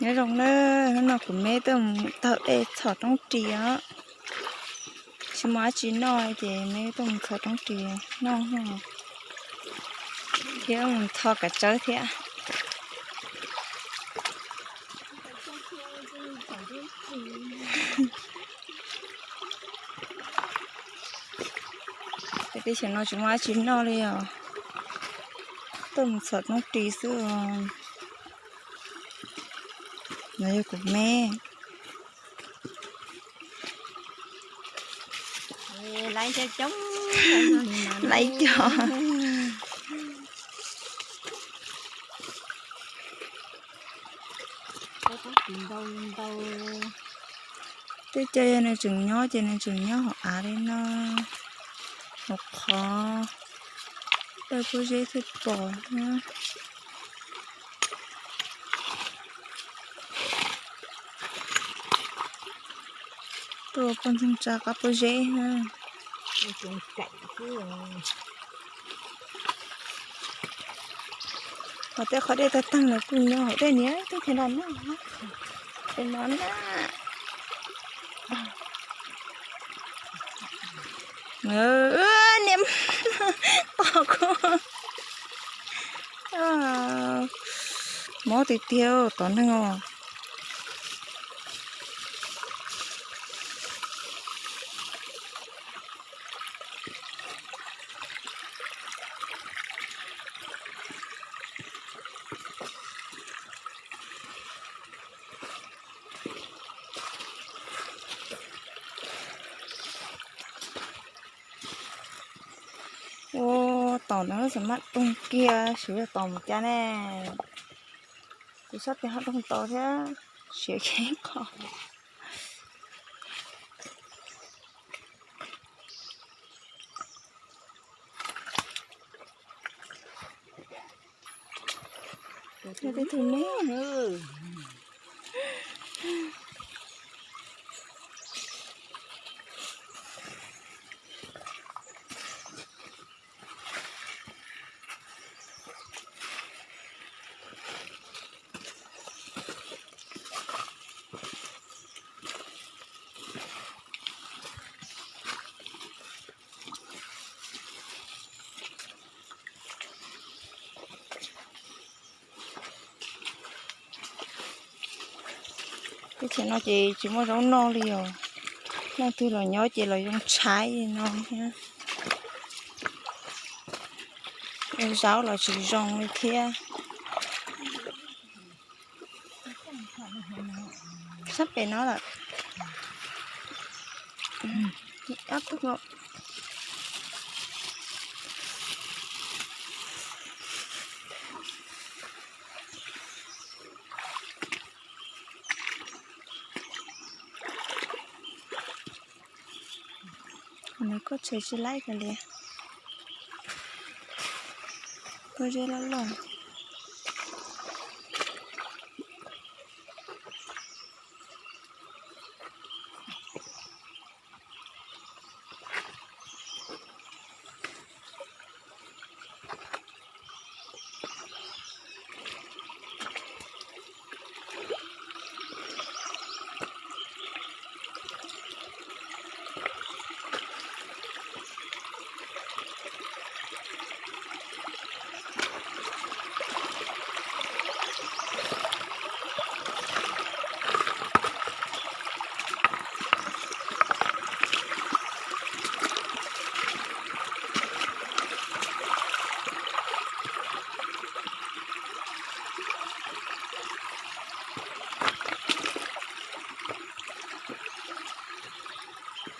Nyob zoo na, hnub no kuv me tuaj mus taug dej txhom roob ris os. Tsis muaj dab tsi noj ces me tuaj mus txhom roob ris noj thiab mus tho kav tsawb thiab. Peb teb chaws no tsis muaj dab tsi noj li os, tuaj mus txhom roob ris xwb os. No yog kuv me. Laib coob, laib coob. Tej co yog nws tseem nyob ces nws tseem nyob hauv av li no, hauv qhov dawb pob zeb thiaj pom na. Tuaj poj ntxoog tsa qab pob zeb na. Hos tej qhov dej tag tag los kuj nyob hauv dej niam tub thiaj nrog noj. Es no na, niam, tos kuv, mob tiag tiag tom neeg os. Ua, tom ntawd xav maj doog kiag, xyov yog tom mus cas ne. Kuv sab tes ho doog tod thiab, siav kiag ib qho. Yog tej tug me. Teb chaws no ces tsis muaj zaub noj li os. Leej twg los nyob ces los zoo tshaib li no thiab. Zaub los tsis zoo li thiab. Sab pem no lawm. Ob tug. Nws kuj tshwm sim laib kawg li. Pob zeb loj loj.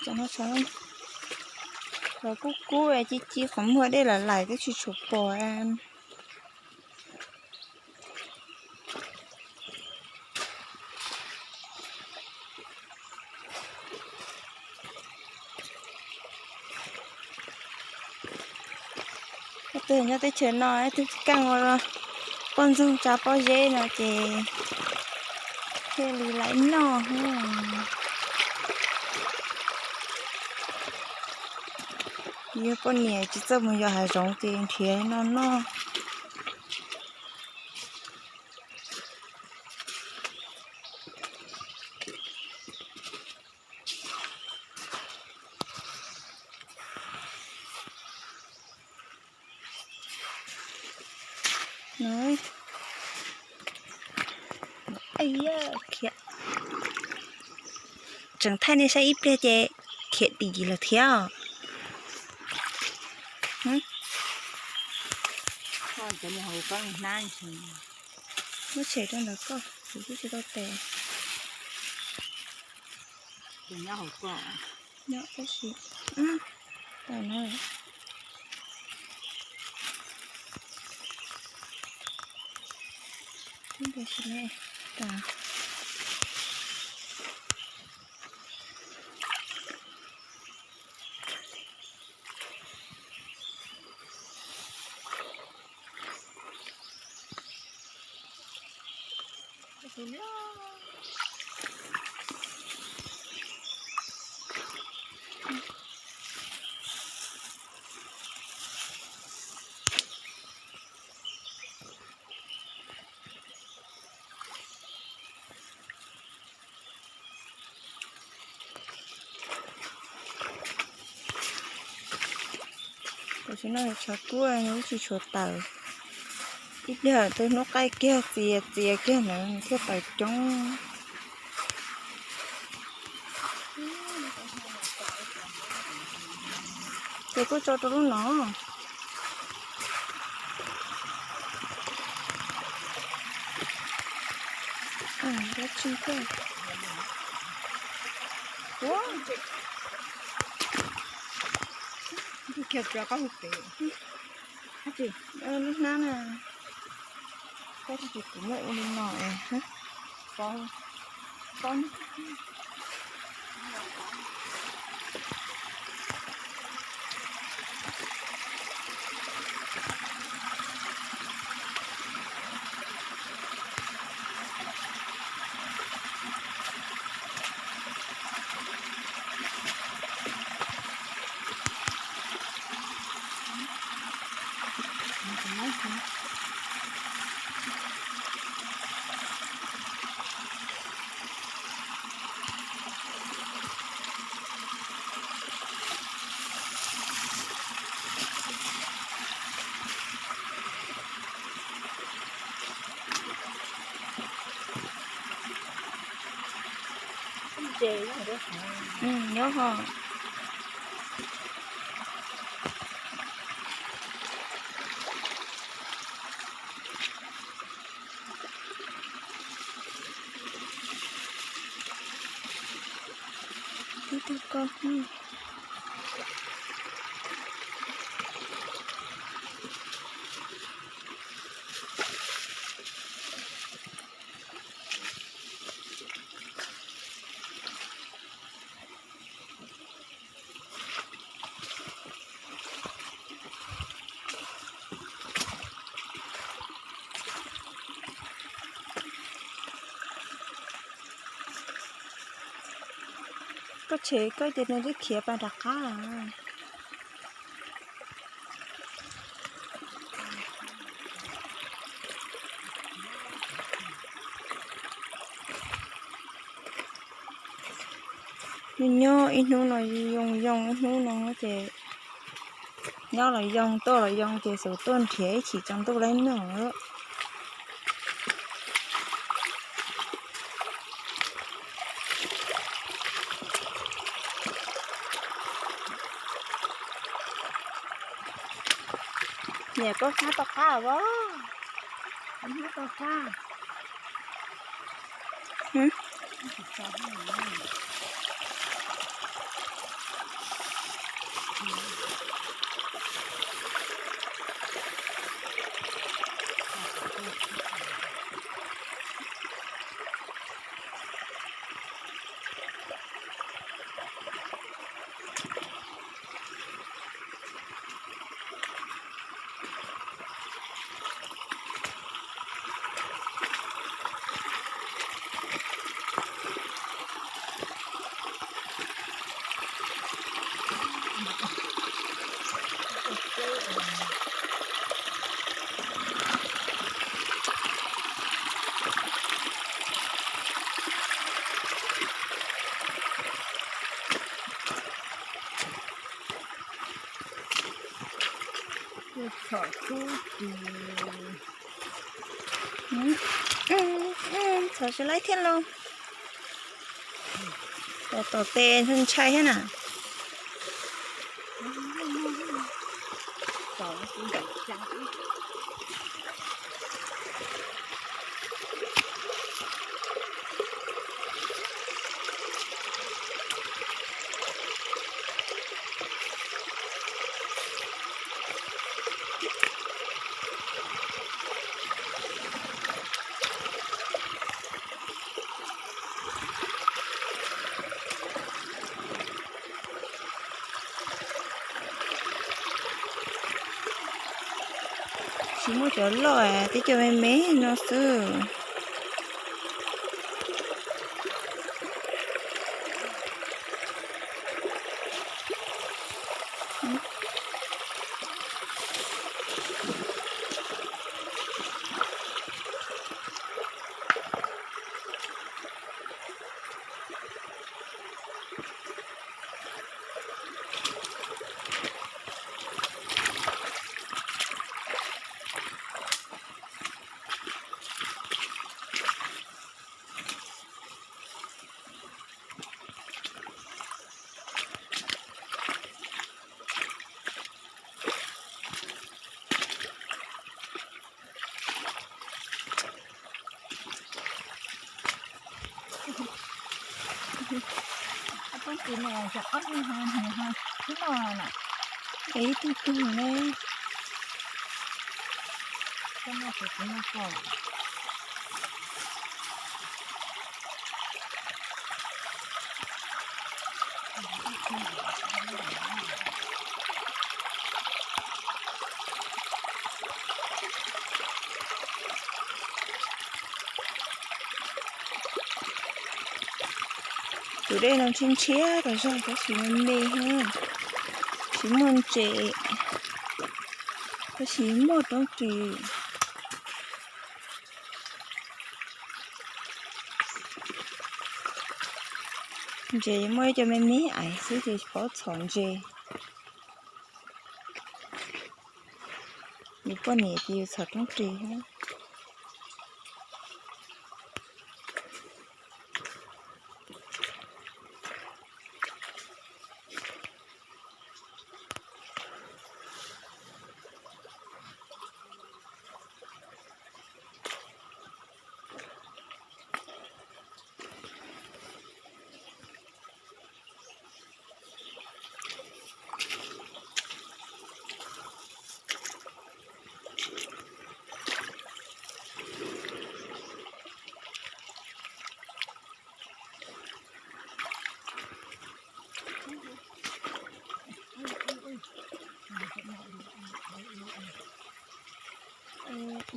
Cov no los kub kub ci ci qhov muag dej lam laim twb tsis tshua pom. Tus nyob teb chaws no tus keej ua poj ntxoog tsa pob zeb no ces thiaj li laib noj. Yog poj niam tsis txawj mus yos hav zoov ces nrhiav no noj. No, khiav, tseem thaij nej saib ib pliag ces khiav dim lawm thiab. Muab tshem rau ntawm koj, kuv twb tsis tau tes. Nyob tab sis, tas no. Tam sim no tshav kub nws tsis tshuav tawm. Ib pliag twb hnub qaij kiag txias txias kiag ntawd nws thiaj tawm coob. Ces kuj tso rau lub no. Kiag tso koj hu pem. Lub hnab na. Koj tsis kuv muab ua li no es. Nyob ho. Ib tug ko. Koj tshem koj ces nws twb khiav pas nram qab. Nws nyob ib hnub no yoo yoo ib hnub no ces nyob los yoo tuaj los yoo ces xub tuaj nrhiav ib chim tsaus ntuj laib noj. Niam, koj hnab tau qab os? Hnab tau qab. Txhom tub ris. Txhom tsis laib thiab lauj. Tom tom tes ntshai thiab na. Tsis muaj cov loj, tib co me me no xwb. Tub tib no, ib tug tug ne. Tus dej no ntshiab ntshiab tas zog tab sis me me thiab, tsis muaj ntses, tab sis muaj roob ris. Ntses muaj ib co me me ais xwb ces tsis paub txhom ntses. Yus poj niam ces yus txhom roob ris thiab.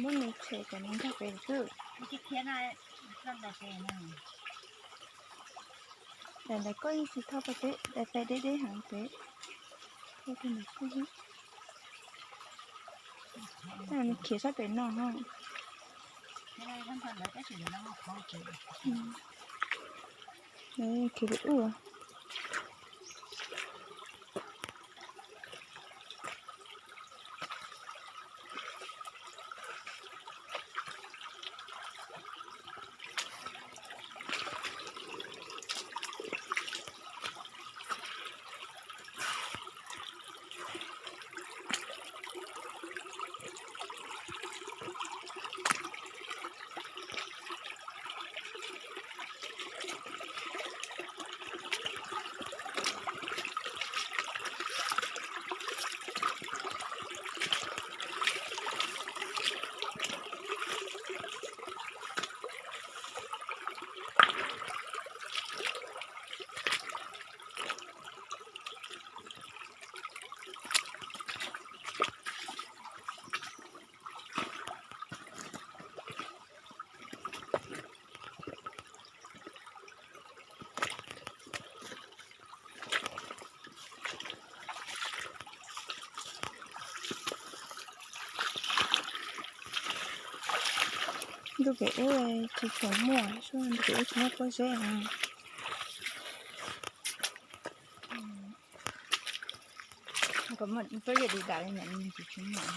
Muab nws tshem kom nws nkag pem xwb. Daim ntawd koj yeej tsis thauj pem, daim pem deb deb heev pem. Thauj rau ntawm koj. Nws khiav sab pem no ho. Nws khiav pem ub. Ntuj pem ub tsis tshua muaj, ntuj pem ub tsis muaj pob zeb. Kom muaj pob zeb di dam li ntawd tsis tshua muaj.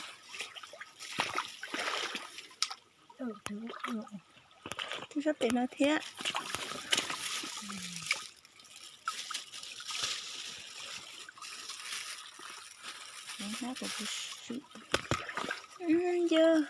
Sab pem no thiab. Yog.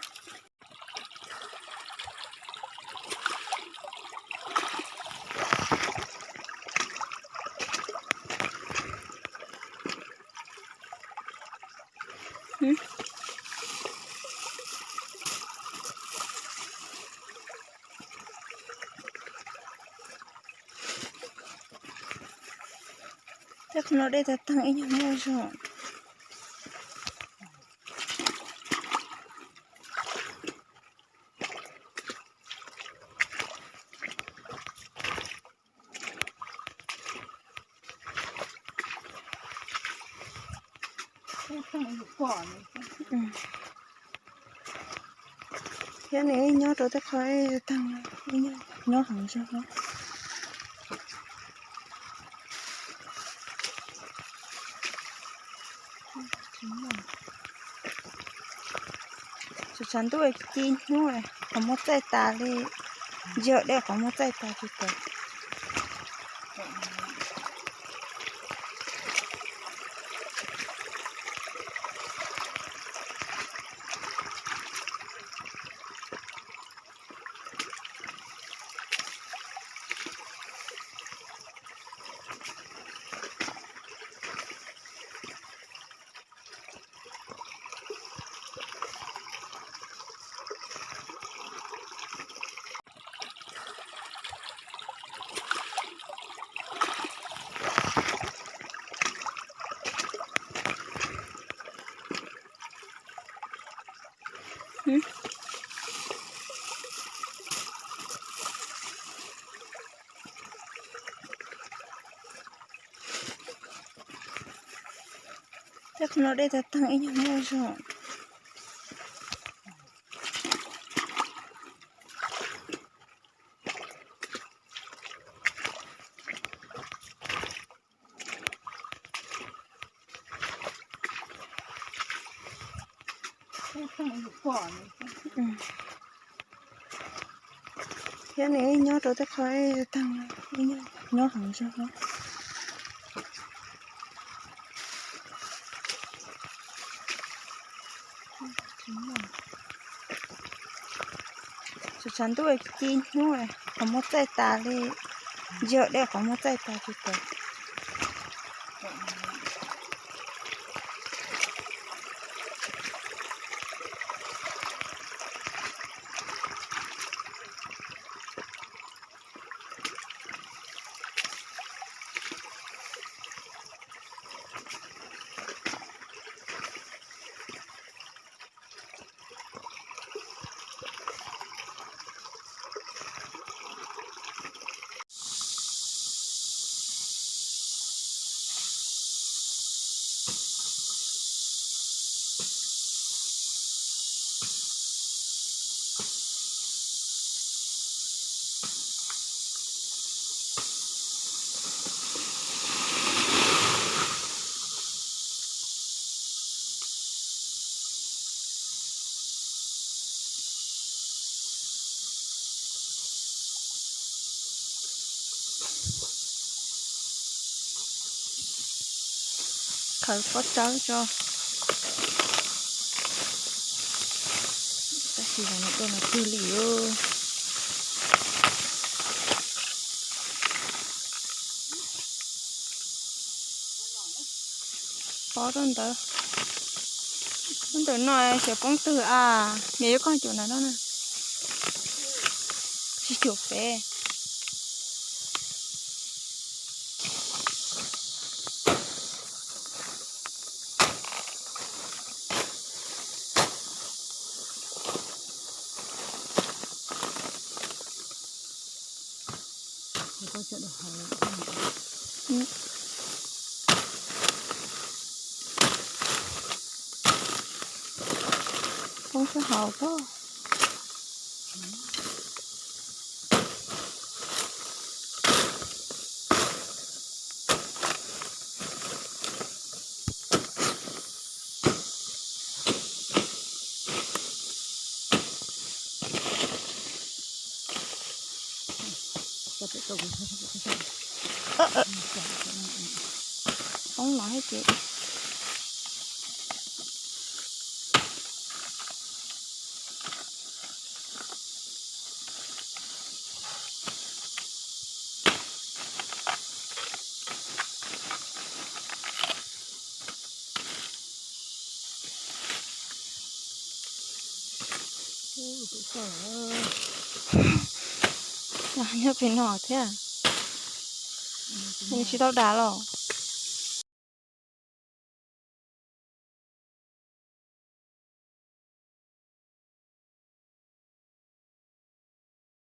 Tej qhov no dej tag tag ib nyuag muaj zog. Thiab nws nyob rau tej qhov tag, nyob heev zog. Tshav ntuj ci hnub qhov muag txaij tas li, yog dej qhov muag txaij tas tsis tau. Tej qhov no dej tag tag ib nyuag muaj zog. Thiab nws nyob rau tej qhov tag, nyob heev zog. Tshav ntuj ci hnub qhov muag txaij tas li, yog dej qhov muag txaij tas tsis tau. Khaws pob tsawb tso. Tab sis los no dua no twg li os. Pob rau ntawd. Ntawm no xyov poob twg a, nws yuav koj cuam ntawm no na. Tsis cuam pem. Poob sab hauv pob. Poob no thiab ces. Nyob pem no thiab. Nws tsis tau dam los.